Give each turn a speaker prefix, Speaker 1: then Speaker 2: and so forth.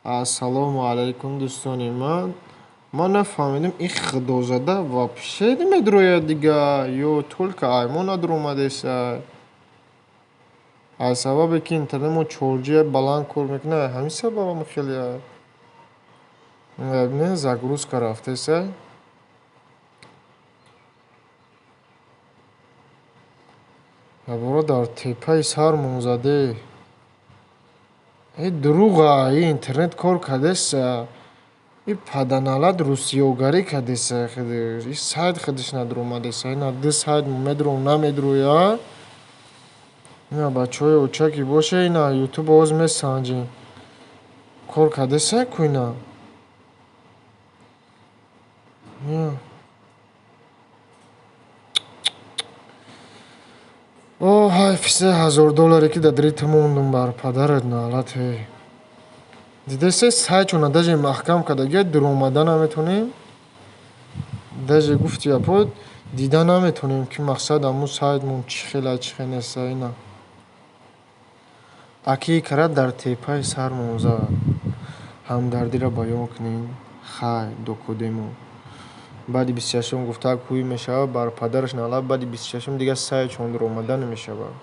Speaker 1: Ассалому алайкум, дӯстони ман. Ман нафаҳмидам, ин худозада вообще намедрояд дига ё только ай мо надуромадеса. Аз сабабе ки интернет мо 4G баланд кор мекунад, ҳамин сабабам хеле не загрузка рафтеса. Ябора дар теппаи сар монзаде. Э дурӯға, и интернет кор кардеса. И паданалат русиёгарӣ кардеса худаш. И сайт худаш надуромадеса. Ина ду сайт медром намедроя. Ина бачаҳои очаки боша, ина ютуб оз месанҷем. Кор кардеса ку ина? О, ҳайф, 3000 долларе ки дар дри ту мондум, бар падарат налат ҳе. Дидесе, сайтшона даже маҳкам кардагия, дуромада наметонем. Даже гуфти апо дида наметонем, ки мақсад ҳамун сайтмон чӣ хела, чӣ хел неста ина. Акии кара дар теппаи сар монзад. Ҳамдардиро баён кунед. Хай, докодемо. Баъди 26-ум гуфтак ҳуй мешавад, бар падараш налат, баъди 26-ум дигар сайтшон дуромада намешавад.